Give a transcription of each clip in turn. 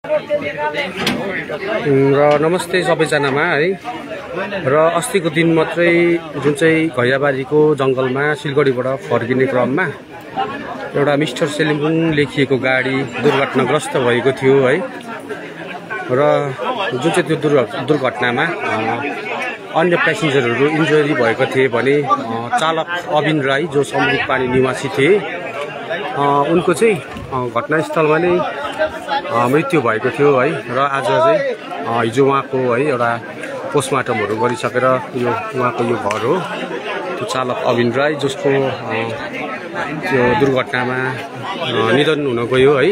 र नमस्ते सबैजनामा है। र अस्तिको दिन मात्रै जुन चाहिँ घैयाबारीको जङ्गलमा सिलगढीबाट फर्किने क्रममा एउटा मिस्टर सेलिम्बुङ लेखिएको गाडी दुर्घटनाग्रस्त भएको थियो है। र जुन चाहिँ त्यो दुर्घटनामा अन्य प्यासेन्जरहरू इन्जुरी भएको थिए भने चालक अबिन राई जो समृद्ध पानी निवासी थिए उनको चाहिँ घटनास्थलमा नै मृत्यु भएको थियो है। र आज चाहिँ हिजो उहाँको है एउटा पोस्टमार्टमहरू गरिसकेर यो उहाँको यो घर हो, त्यो चालक अबिन राई जसको त्यो दुर्घटनामा निधन हुन गयो है।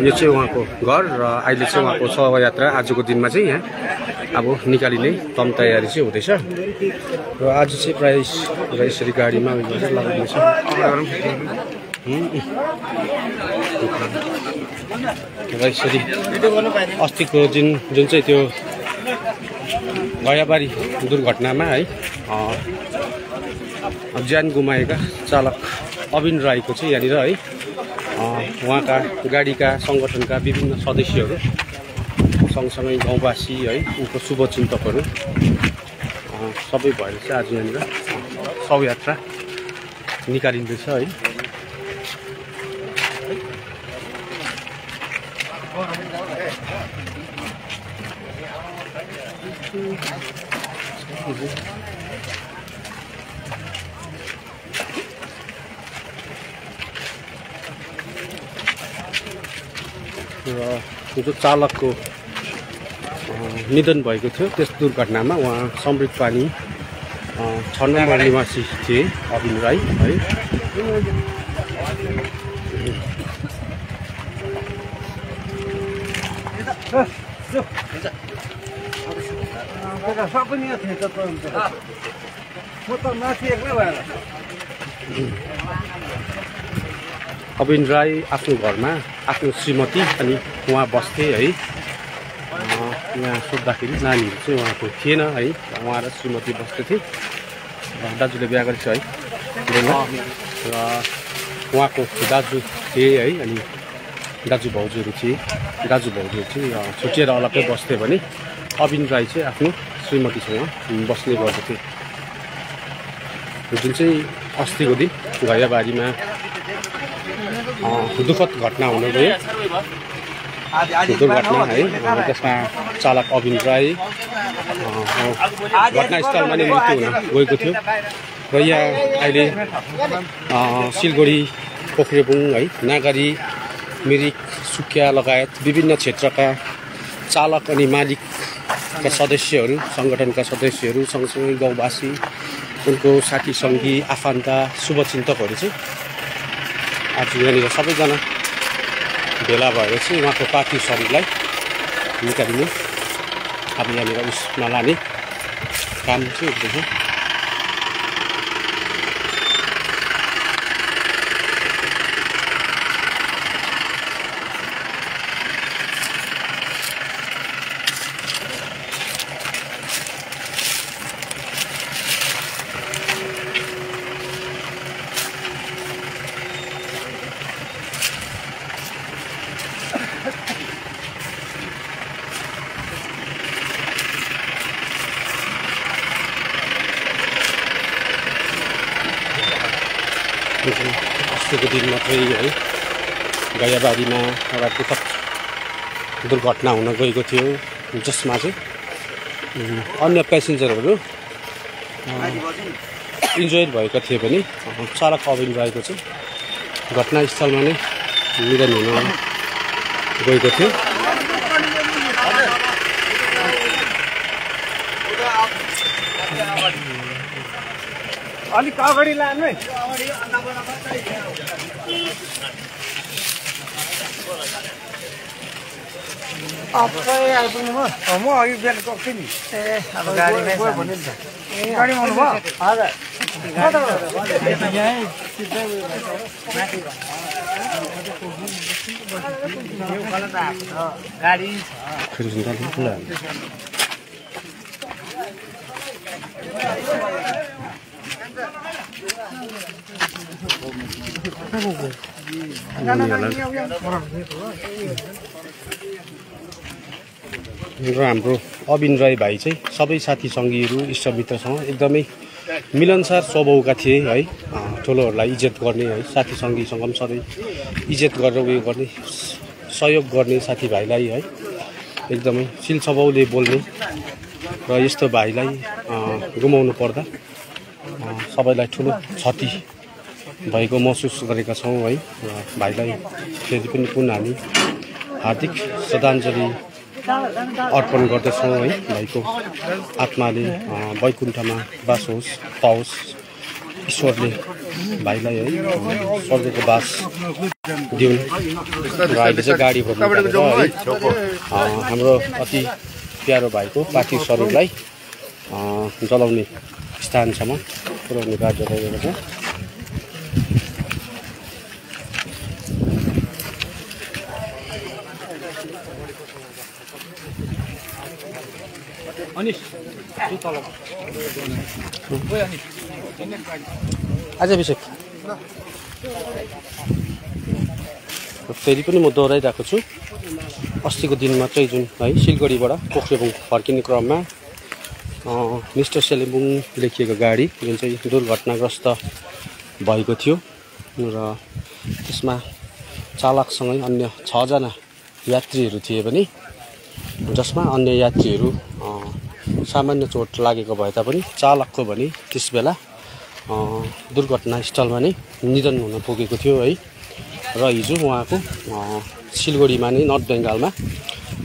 यो चाहिँ उहाँको घर र अहिले चाहिँ उहाँको शवयात्रा आजको दिनमा चाहिँ यहाँ अब निकालिने तम तयारी चाहिँ हुँदैछ। र आज चाहिँ प्राय यसरी गाडीमा लगाइदिन्छ र यसरी अस्तिको दिन जुन चाहिँ त्यो घैयाबारी दुर्घटनामा है ज्यान गुमाएका चालक अबिन राईको चाहिँ यहाँनिर है उहाँका गाडीका सङ्गठनका विभिन्न सदस्यहरू सँगसँगै गाउँवासी है उनको शुभचिन्तकहरू सबै भएर चाहिँ आज यहाँनिर शवयात्रा निकालिँदैछ है। र जो चालकको निधन भएको थियो त्यस दुर्घटनामा उहाँ समृद्ध पानी 6 नम्बर निवासी थिए अबिन राई है। अबिन राई आफ्नो घरमा आफ्नो श्रीमती अनि उहाँ बस्थे है। यहाँ सोद्धाखेरि नानीहरू चाहिँ उहाँको थिएन है, उहाँ र श्रीमती बस्दैथे। दाजुले बिहा गरेको छ है र उहाँको दाजु थिए है, अनि दाजु भाउजूहरू चाहिँ छुट्टिएर अलग्गै बस्थे भने अबिन राई चाहिँ आफ्नो श्रीमतीसँग बस्ने गर्दथे। जुन चाहिँ अस्तिको दिन घैयाबारीमा दुःखद घटना हुन गयो, दुर्घटना है, त्यसमा चालक अबिन राई घटनास्थलमा नै मृत्यु हुन गएको थियो। र यहाँ अहिले सिलगढी, पोखरेबुङ है, नागरी, मिरिक, सुकिया लगायत विभिन्न क्षेत्रका चालक अनि मालिकका सदस्यहरू, सङ्गठनका सदस्यहरू सँगसँगै गाउँवासी, उनको साथी सङ्गी, आफन्त, शुभचिन्तकहरू चाहिँ आज यहाँनिर सबैजना भेला भएर चाहिँ उहाँको पार्थिव शरीरलाई निकालिने अब यहाँनिर उसमा लाने काम चाहिँ हुँदैछ। अस्तिको दिन मात्रै है घैयाबारीमा एउटा दुःखद दुर्घटना हुन गएको थियो, जसमा चाहिँ अन्य प्यासेन्जरहरू इन्जुर्ड भएका थिए भने चालक अबिन राईको चाहिँ घटनास्थलमा नै निधन हुन गएको थियो। अलिक अगाडि लानु है। आइपुग्नु भयो? म अघि बिहान गएको थिएँ नि। गाडीमा आउनु भयो? हजुर। गाडी र हाम्रो अबिन राई भाइ चाहिँ सबै साथी सङ्गीहरू इष्टमित्रसँग एकदमै मिलनसार स्वभावका थिए है। ठुलोहरूलाई इज्जत गर्ने है, साथी सङ्गीसँग पनि सधैँ इज्जत गरेर उयो गर्ने, सहयोग गर्ने साथीभाइलाई है, एकदमै शिल स्वभावले बोल्ने र यस्तो भाइलाई गुमाउनु पर्दा सबैलाई ठुलो क्षति भएको महसुस गरेका छौँ है। र भाइलाई फेरि पनि पुनः हामी हार्दिक श्रद्धाञ्जली अर्पण गर्दछौँ है। भाइको आत्माले वैकुण्ठमा बास होस्, पाओस्, ईश्वरले भाइलाई है स्वर्गको बास दिउन्। र अहिले चाहिँ गाडी भर्नु है हाम्रो अति प्यारो भाइको पार्थिव शरीरलाई जलाउने स्थानसम्म पुर्याउने कार्य गरिएको छ। आज अभिषेक फेरि पनि म दोहोऱ्याइरहेको छु। अस्तिको दिनमा चाहिँ जुन है सिलगढीबाट पोख्रेबुङ फर्किने क्रममा मिस्टर सेलिम्बुङ लेखिएको गाडी जुन चाहिँ दुर्घटनाग्रस्त भएको थियो र त्यसमा चालकसँगै अन्य 6 जना यात्रीहरू थिए भने जसमा अन्य यात्रीहरू सामान्य चोट लागेको भए तापनि चालकको भने त्यसबेला दुर्घटनास्थलमा नै निधन हुन पुगेको थियो है। र हिजो उहाँको सिलगढीमा नै नर्थ बेङ्गालमा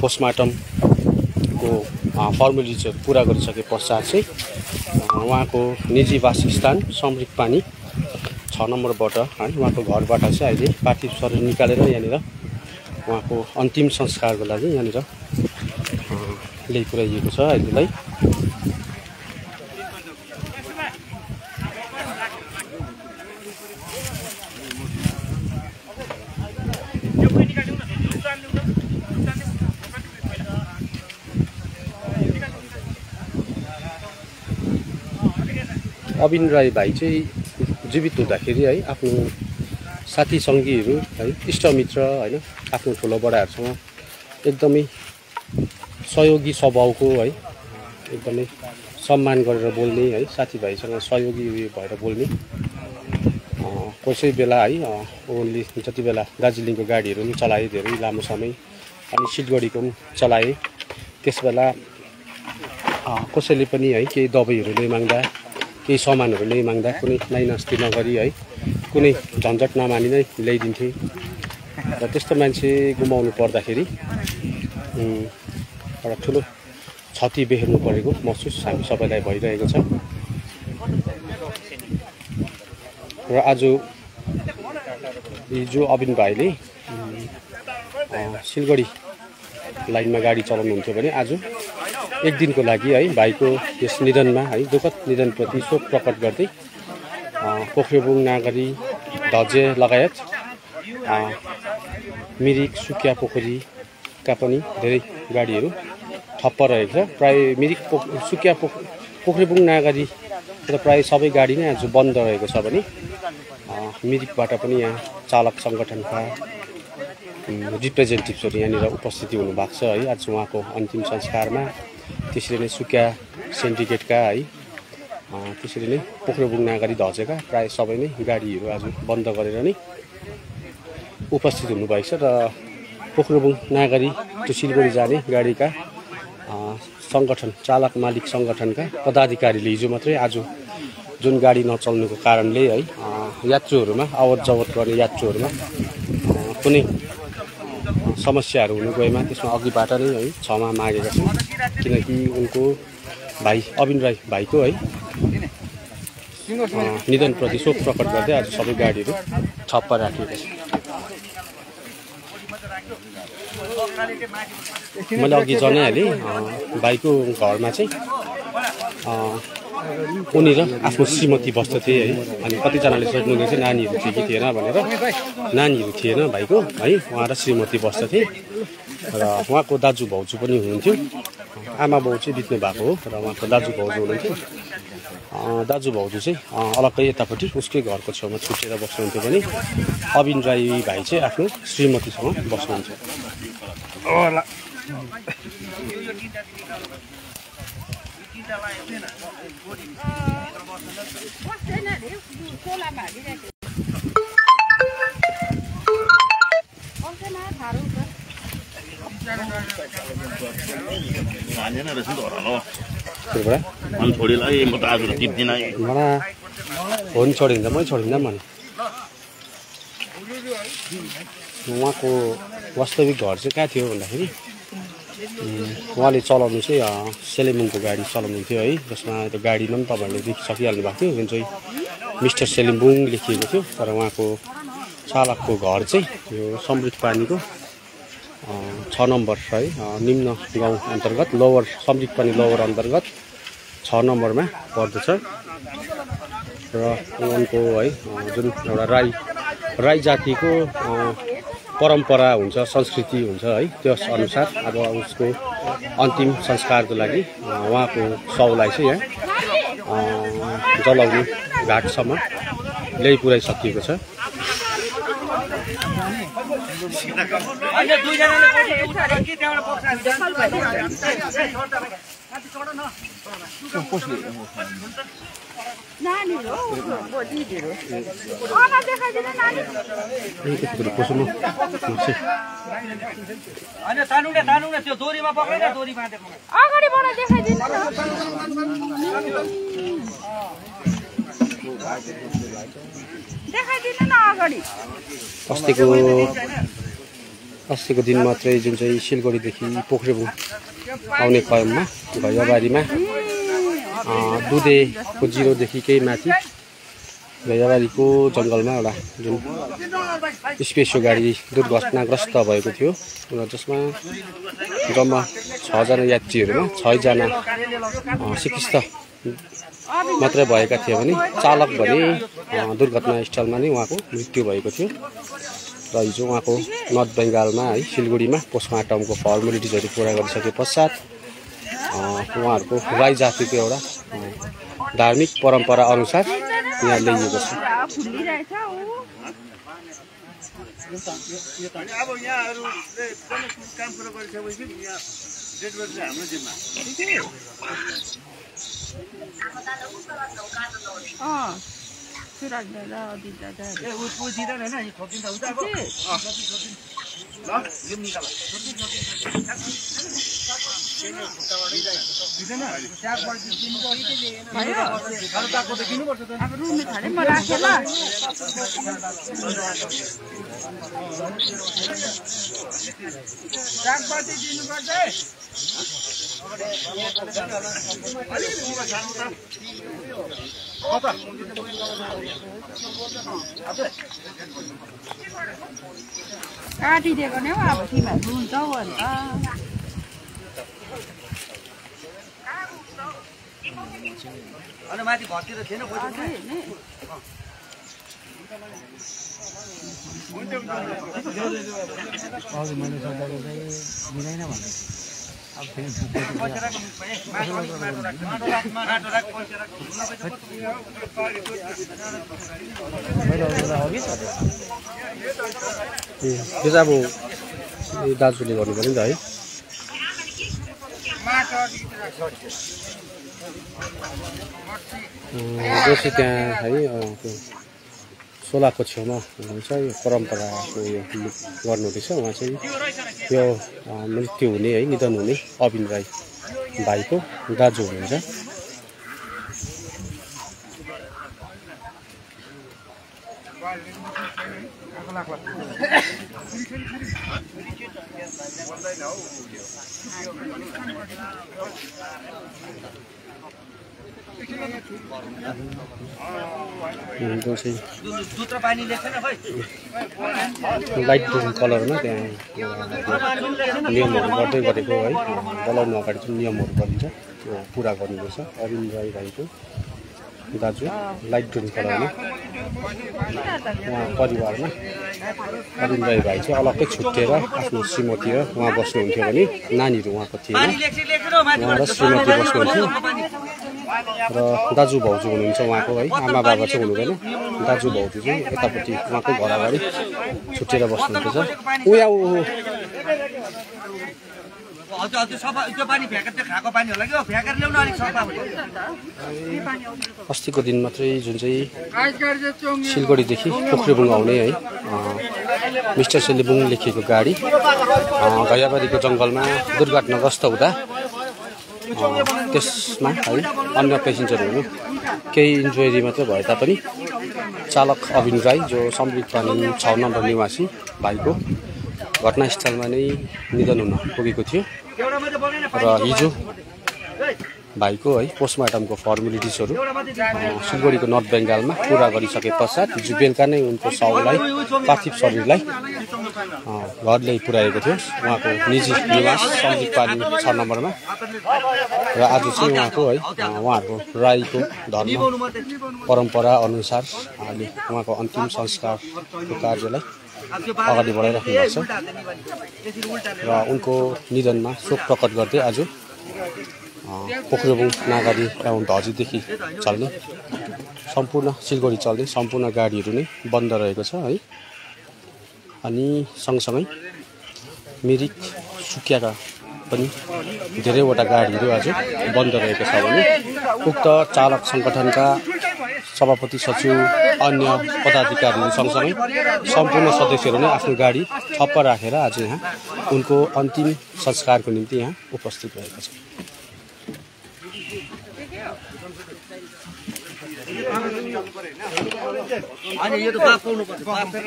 पोस्टमार्टमको फर्मुलिटिजहरू पुरा गरिसके पश्चात चाहिँ उहाँको निजी वासस्थान समृक पानी 6 नम्बरबाट है उहाँको घरबाट चाहिँ अहिले पार्थिव शरीर निकालेर यहाँनिर उहाँको अन्तिम संस्कारको लागि यहाँनिर ल्याइ पुर्याइएको छ अहिलेलाई। अबिन राई भाइ चाहिँ जीवित हुँदाखेरि है आफ्नो साथी सङ्गीहरू है, इष्टमित्र होइन, आफ्नो ठुलो बडाहरूसँग एकदमै सहयोगी स्वभावको है, एकदमै सम्मान गरेर बोल्ने है, साथीभाइसँग सहयोगी भएर बोल्ने। कसै बेला है उनले जति बेला दार्जिलिङको गाडीहरू पनि चलाए धेरै लामो समय, अनि सिलगढीको पनि चलाए। त्यसबेला कसैले पनि है केही दबाईहरू ल्याइमाग्दा, केही सामानहरू ल्याइमाग्दा कुनै नाइनास्ती नगरी है, कुनै झन्झट नमानी नै ल्याइदिन्थे। र त्यस्तो मान्छे गुमाउनु पर्दाखेरि एउटा ठुलो क्षति बेहोर्नु परेको महसुस हामी सबैलाई भइरहेको छ। र आज हिजो अबिन भाइले सिलगढी लाइनमा गाडी चलाउनुहुन्थ्यो भने आज एक दिनको लागि है भाइको यस निधनमा है दुःखद निधनप्रति शोक प्रकट गर्दै पोख्रेबुङ, नागरी, धजे लगायत मिरिक, सुकिया पोखरीका पनि धेरै गाडीहरू ठप्प रहेको छ। प्राय मिरिक, सुकिया पोख्रेबुङ, नागरी र प्राय सबै गाडी नै आज बन्द रहेको छ भने मिरिकबाट पनि यहाँ चालक सङ्गठनका रिप्रेजेन्टेटिभ्सहरू यहाँनिर उपस्थिति हुनुभएको छ है आज उहाँको अन्तिम संस्कारमा। त्यसरी नै सुकिया सिन्डिकेटका है, त्यसरी नै पोख्रेबुङ, नागरी, धजेका प्राय सबै नै गाडीहरू आज बन्द गरेर नै उपस्थित हुनुभएको छ। र पोख्रेबुङ, नागरी टु सिलगढी जाने गाडीका सङ्गठन, चालक मालिक सङ्गठनका पदाधिकारीले हिजो मात्रै आज जुन गाडी नचल्नुको कारणले है यात्रुहरूमा, आवत जावत गर्ने यात्रुहरूमा कुनै समस्याहरू हुनु गएमा त्यसमा अघिबाट नै है क्षमा मागेका छन्। किनकि उनको भाइ अबिन राई भाइको है निधनप्रति शोक प्रकट गर्दै आज सबै गाडीहरू ठप्प राखिएको छ। मैले अघि जनाइहालेँ भाइको घरमा चाहिँ उनी र आफ्नो श्रीमती बस्दथे है। अनि कतिजनाले सोध्नुहुँदै थियो नानीहरू थियो कि थिएन भनेर। नानीहरू थिएन भाइको है, उहाँ र श्रीमती बस्दथे र उहाँको दाजु भाउजू पनि हुनुहुन्थ्यो। आमा बाउ चाहिँ बित्नु भएको हो र उहाँको दाजु भाउजू हुनुहुन्थ्यो। दाजु भाउजू चाहिँ अलग्गै यतापट्टि उसकै घरको छेउमा छुटेर बस्नुहुन्थ्यो भने अबिन राई भाइ चाहिँ आफ्नो श्रीमतीसँग बस्नुहुन्थ्यो। अनि छोरीलाई म त आज टिप्दिनँ मलाई फोन छोडिँदा मै छोडिँदा पनि उहाँको वास्तविक घर चाहिँ कहाँ थियो भन्दाखेरि उहाँले चलाउनु चाहिँ सेलिमुङको गाडी चलाउनुहुन्थ्यो है, जसमा त्यो गाडीमा पनि तपाईँहरूले देखिसकिहाल्नु भएको थियो, जुन चाहिँ मिस्टर सेलिम्बुङ लेखिएको थियो। तर उहाँको चालकको घर चाहिँ यो समृद्ध पानीको 6 नम्बर है, निम्न गाउँ अन्तर्गत लोवर समृद्ध पानी लोवर अन्तर्गत 6 नम्बरमा पर्दछ। र उनको है जुन एउटा राई जातिको परम्परा हुन्छ, संस्कृति हुन्छ है, त्यस अनुसार अब उसको अन्तिम संस्कारको लागि उहाँको शवलाई चाहिँ यहाँ जलाउने घाटसम्म ल्याइ पुर्याइसकिएको छ। त्यो दोरीमा पक्रेर दोरी बाँधेको अगाडिबाट देखाइदिनु न। देखाइदिनु न अगाडि। अस्तिको दिन मात्रै जुन चाहिँ सिलगढीदेखि पोखरेबुङ आउने क्रममा भैयाबारीमा दुधेको जिरोदेखि केही माथि भैयाबारीको जङ्गलमा एउटा जुन स्पेसियो गाडी दुर्घटनाग्रस्त भएको थियो, र जसमा जम्मा 6 जना यात्रीहरूमा 6 जना चिकित्सा मात्रै भएका थिए भने चालक भने दुर्घटना स्थलमा नै उहाँको मृत्यु भएको थियो। र हिजो उहाँको नर्थ बेङ्गालमा है सिलगढीमा पोस्टमार्टमको फर्मालिटिजहरू पुरा गरिसके पश्चात उहाँहरूको राई जातिको एउटा धार्मिक परम्परा अनुसार यहाँ ल्याइएको छ। अब यहाँहरूले काम सुरु गरिसकेपछि यहाँ डेट गरेर हाम्रो जिम्मा सुराज दादा अदित दादा ए उसको दिँदैन हैन, यो छोपिन्छ हुन्छ अब ल यो निकाल दिदैन चार बजे दिनु पर्छ भयो हल्काको त दिनु पर्छ त। अब रुनु थाले म राखे ल। चार बजे दिनु पर्छ है। काटिदिएको नै हो अब तिमीहरू हुन्छ हौ अन्त। अनि माथि घरतिर थिएन यो चाहिँ अब दाजुले गर्नु पर्यो नि त है। जो चाहिँ त्यहाँ है त्यो सोलाको छेउमा हुनुहुन्छ यो परम्पराको यो गर्नुहुँदैछ। उहाँ चाहिँ यो मृत्यु हुने है निधन हुने अबिन राई भाइको दाजु हुनुहुन्छ। लाइट ग्रिन कलरमा त्यहाँ नियमहरू गर्दै गरेको है, बोलाउनु अगाडि चाहिँ नियमहरू गरिन्छ त्यो पुरा गर्नुपर्छ। अबिन राई भाइको दाजु लाइट ग्रिन कलरमा उहाँ परिवारमा अबिन राई भाइ चाहिँ अलग्गै छुट्टिएर आफ्नो श्रीमती र उहाँ बस्नुहुन्थ्यो भने नानीहरू उहाँको थिएन, उहाँ र श्रीमती बस्नुहुन्थ्यो र दाजु भाउजू हुनुहुन्छ उहाँको है। आमा बाबा चाहिँ हुनुहुँदैन, दाजु भाउजू चाहिँ यतापट्टि उहाँको घर अगाडि छुट्टिएर बस्नुहुन्थ्यो। हजुर हजुर सफा त्यो पानी फ्याँकेर त्यो खाएको पानी होला कि फ्याँकेर ल्याउन अलिक सफा भयो अस्तिको दिन मात्रै जुन चाहिँ सिलगढीदेखि पोखरेबुङ आउने है मिस्टर सेलिबुङ लेखिएको गाडी गैयाबारीको जङ्गलमा दुर्घटनाग्रस्त हुँदा त्यसमा है अन्य पेसेन्जरहरू केही इन्जुरी मात्रै भए तापनि चालक अविन राई जो सम्बित पानी 6 नम्बर निवासी भाइको घटनास्थलमा नै निधन हुन पुगेको थियो र हिजो भाइको है पोस्टमार्टमको फर्मुलिटिजहरू सिलगढीको नर्थ बेङ्गालमा पुरा गरिसके पश्चात हिजो बेलुका नै उनको शवलाई पार्थिव शरीरलाई घर ल्याइ पुर्याएको थियो उहाँको निजी निवास सम्बित पानी 6 नम्बरमा र आज चाहिँ उहाँको है उहाँहरूको राईको धर्म परम्परा अनुसार अहिले उहाँको अन्तिम संस्कारको कार्यलाई अगाडि बढाइराख्नु भएको छ र उनको निधनमा शोक प्रकट गर्दै आज पोखरेबुङ नागरी एवं धजीदेखि चल्ने सम्पूर्ण सिलगढी चल्ने सम्पूर्ण गाडीहरू नै बन्द रहेको छ है अनि सँगसँगै मिरिक सुकियाका पनि धेरैवटा गाडीहरू आज बन्द रहेको छ भने उक्त चालक सङ्गठनका सभापति सचिव अन्य पदाधिकारीहरू सँगसँगै सम्पूर्ण सदस्यहरू नै आफ्नो गाडी ठप्प राखेर आज यहाँ उनको अन्तिम संस्कारको निम्ति यहाँ उपस्थित रहेका छन् अनि यो त बाफ पाउनु पर्छ बाफ फेर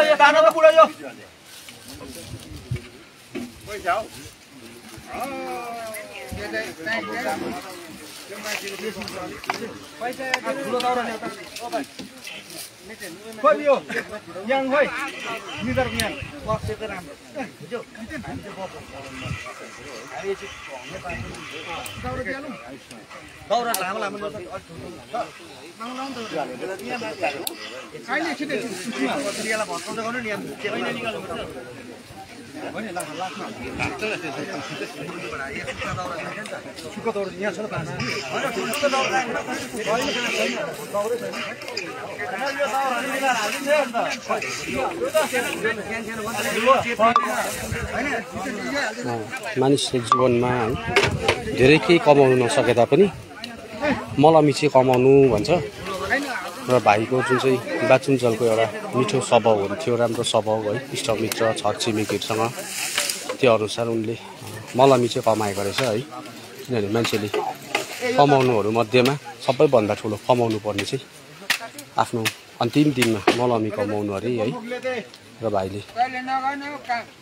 यो दाना त पुरा यो पैसा हो पैसा ठुलो दाउरा ल्याउ खोइ यो याङ खोइ निदर याङ बक्से त राम्रो बुझ्यौ दाउरा लामो लामो अहिले छिटै छिटो भत्काउँदै गर्नु नि मानिसले जीवनमा धेरै केही कमाउनु नसके तापनि मलमिची कमाउनु भन्छ र भाइको जुन चाहिँ बाचुन्जेलको एउटा मिठो स्वभावहरू थियो राम्रो स्वभाव है इष्टमित्र छरछिमेकीहरूसँग त्यो अनुसार उनले मलमिची कमाएको रहेछ है किनभने मान्छेले कमाउनुहरू मध्येमा सबैभन्दा ठुलो कमाउनु पर्ने चाहिँ आफ्नो अन्तिम दिनमा मलमी कमाउनु अरे है र भाइले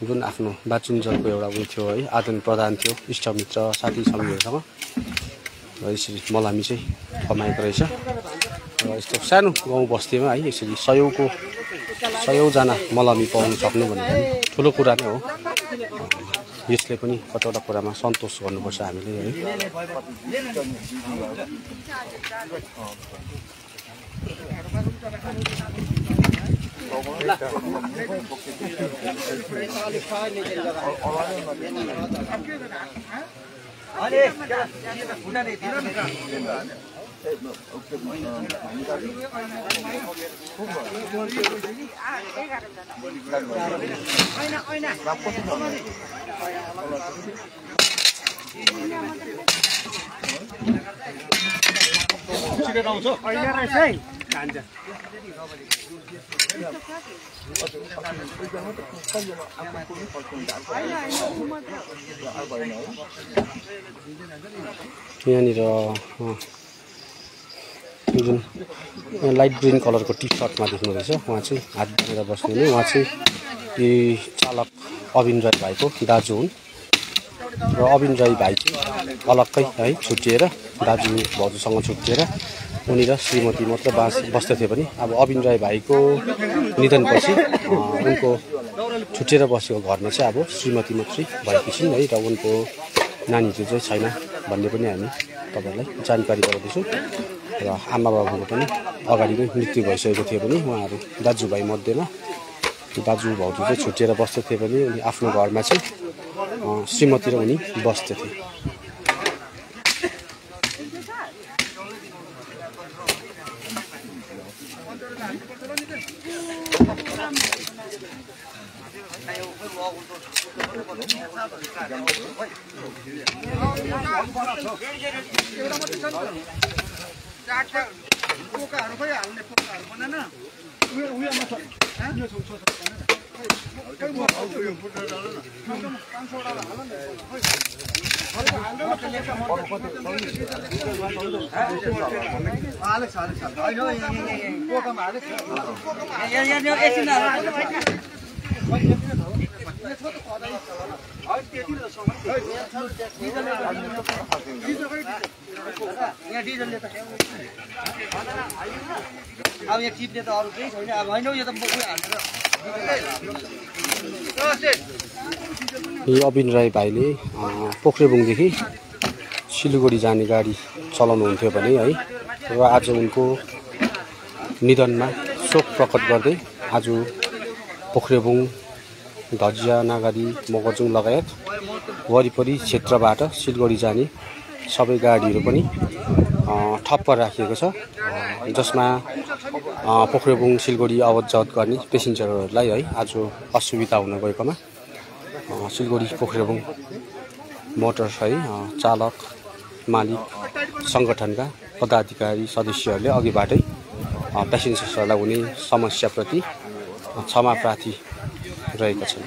जुन आफ्नो बाचुन्जेलको एउटा उयो थियो है आदान प्रदान थियो इष्टमित्र साथी सङ्गीहरूसँग र यसरी मलमी चाहिँ कमाएको रहेछ र यस्तो सानो गाउँ बस्तीमा है यसरी सयौँजना मलमी पाउनु सक्नु भनेको ठुलो कुरा नै हो यसले पनि कतिवटा कुरामा सन्तोष गर्नुपर्छ हामीले है यहाँनिर जुन लाइट ग्रीन कलरको टी सर्टमा देख्नुहुँदैछ उहाँ चाहिँ हात बाँधेर बस्नु हुने उहाँ चाहिँ यी चालक अविन राई भाइको दाजु हुन् र अविन राई भाइ चाहिँ अलग्गै है छुट्टिएर दाजु भाउजूसँग छुट्टिएर उनी र श्रीमती मात्र बस्दथे पनि अब अविन राई भाइको निधनपछि उनको छुट्टिएर बसेको घरमा चाहिँ अब श्रीमती मात्रै भएकी छिन् है र उनको नानीहरू चाहिँ छैन भन्ने पनि हामी तपाईँहरूलाई जानकारी गराउँदैछौँ र आमा बाबुको पनि अगाडि नै मृत्यु भइसकेको थियो भने उहाँहरू दाजुभाइ मध्येमा दाजु भाउजू चाहिँ छुट्टिएर बस्दथे पनि उनी आफ्नो घरमा चाहिँ श्रीमती र उनी बस्दथे अब यहाँ चिप्ले त अरू केही छैन अब होइन यो त यी अबिन राई भाइले पोख्रेबुङदेखि सिलगढी जाने गाडी चलाउनुहुन्थ्यो भने है र आज उनको निधनमा शोक प्रकट गर्दै आज पोख्रेबुङ धजिया नागरी मगरजुङ लगायत वरिपरि क्षेत्रबाट सिलगढी जाने सबै गाडीहरू पनि ठप्प राखिएको छ जसमा पोख्रेबुङ सिलगढी आवत जावत गर्ने पेसेन्जरहरूलाई है आज असुविधा हुन गएकोमा सिलगढी पोख्रेबुङ मोटर्स है चालक मालिक सङ्गठनका पदाधिकारी सदस्यहरूले अघिबाटै पेसेन्जर्सहरूलाई हुने समस्याप्रति क्षमा प्रार्थी रहेका छन्।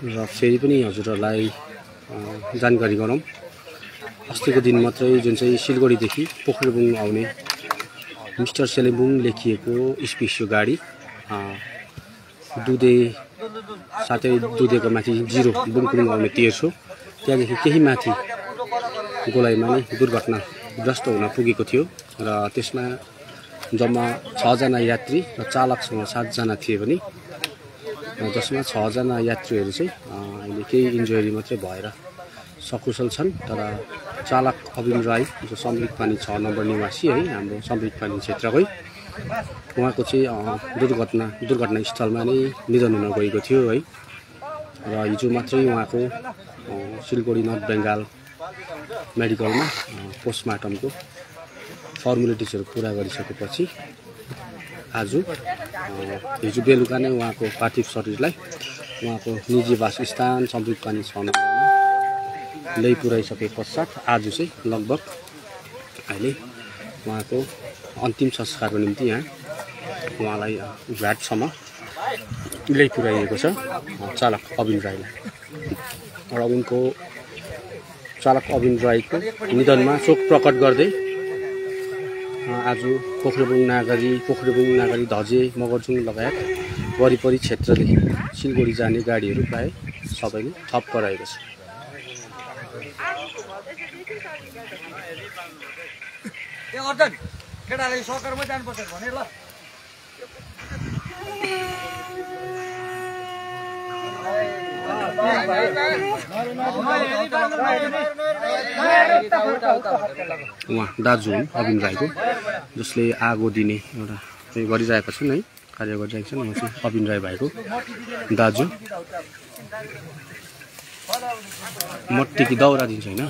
र फेरि पनि हजुरहरूलाई जानकारी गरौँ अस्तिको दिन मात्रै जुन चाहिँ सिलगढीदेखि पोख्रेबुङ आउने मिस्टर सेलेबुङ लेखिएको स्पेसियो गाडी दुधे साथै दुधेको माथि 0 बुङकुलुङ आउने 1300 त्यहाँदेखि केही माथि गोलाइमा नै दुर्घटनाग्रस्त हुन पुगेको थियो र त्यसमा जम्मा 6 जना यात्री र चालकसँग 7 जना थिए भने जसमा 6 जना यात्रीहरू चाहिँ अहिले केही इन्जुरी मात्रै भएर सकुशल छन् तर चालक अबिन राई जो सम्बितपानी 6 नम्बर निवासी है हाम्रो सम्बितपानी क्षेत्रकै उहाँको चाहिँ दुर्घटना स्थलमा नै निधन हुन गएको थियो है र हिजो मात्रै उहाँको सिलगढी नर्थ बेङ्गाल मेडिकलमा पोस्टमार्टमको फर्मुलिटिजहरू पुरा गरिसकेपछि आज हिजो बेलुका नै उहाँको पार्थिव शरीरलाई उहाँको निजी वासस्थान सम्बितपानी 6 नम्बरमा ल्याइ पुर्याइसके पश्चात आज चाहिँ लगभग अहिले उहाँको अन्तिम संस्कारको निम्ति यहाँ उहाँलाई घाटसम्म ल्याइ पुर्याइएको छ चालक अबिन राईलाई र उनको चालक अबिन राईको निधनमा शोक प्रकट गर्दै आज पोख्रेबुङ नागरी धजे मगरजुङ लगायत वरिपरि क्षेत्रदेखि सिलगढी जाने गाडीहरू प्राय सबैले ठप्प रहेको छ। केटाले सकरमा जानुपर्छ भने ल उहाँ दाजु हुन् अबिन राईको जसले आगो दिने एउटा गरिरहेका छन् है कार्य गरिरहेका छन् उहाँ चाहिँ अबिन राई भाइको दाजु मट्टीकी दाउरा दिन्छ होइन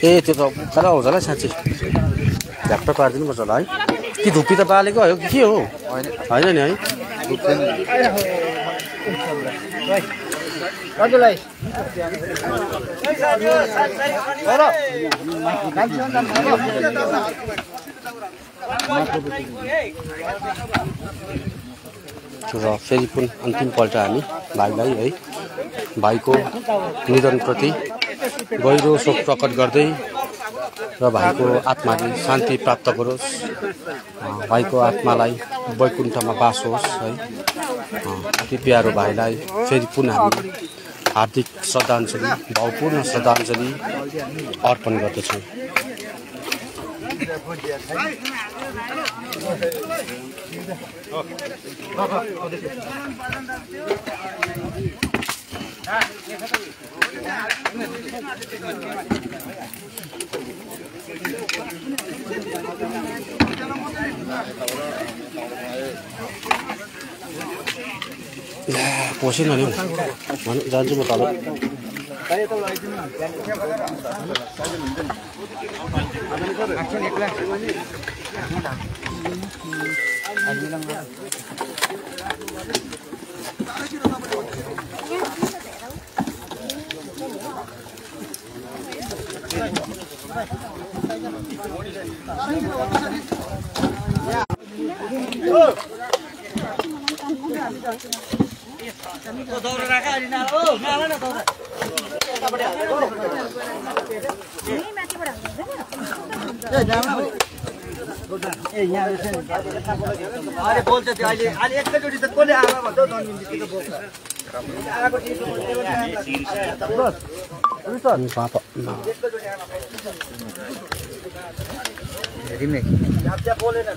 ए त्यो त कता हुन्छ होला साँच्ची झ्याप्प पारिदिनुपर्छ होला है कि धुप्पी त पालेको हो कि के हो होइन नि है र फेरि पनि अन्तिमपल्ट हामी भाइलाई है भाइको निधनप्रति गहिरो शोक प्रकट गर्दै र भाइको आत्माले शान्ति प्राप्त गरोस् भाइको आत्मालाई वैकुण्ठमा बास होस् है अति प्यारो भाइलाई फेरि पुनः हामी हार्दिक श्रद्धाञ्जली भावपूर्ण श्रद्धाञ्जली अर्पण गर्दछौँ पोसेन नि जान्छु म तल अरे बोल्छ त्यो अहिले एकैचोटि त कसले आमा भन्छ बोलेन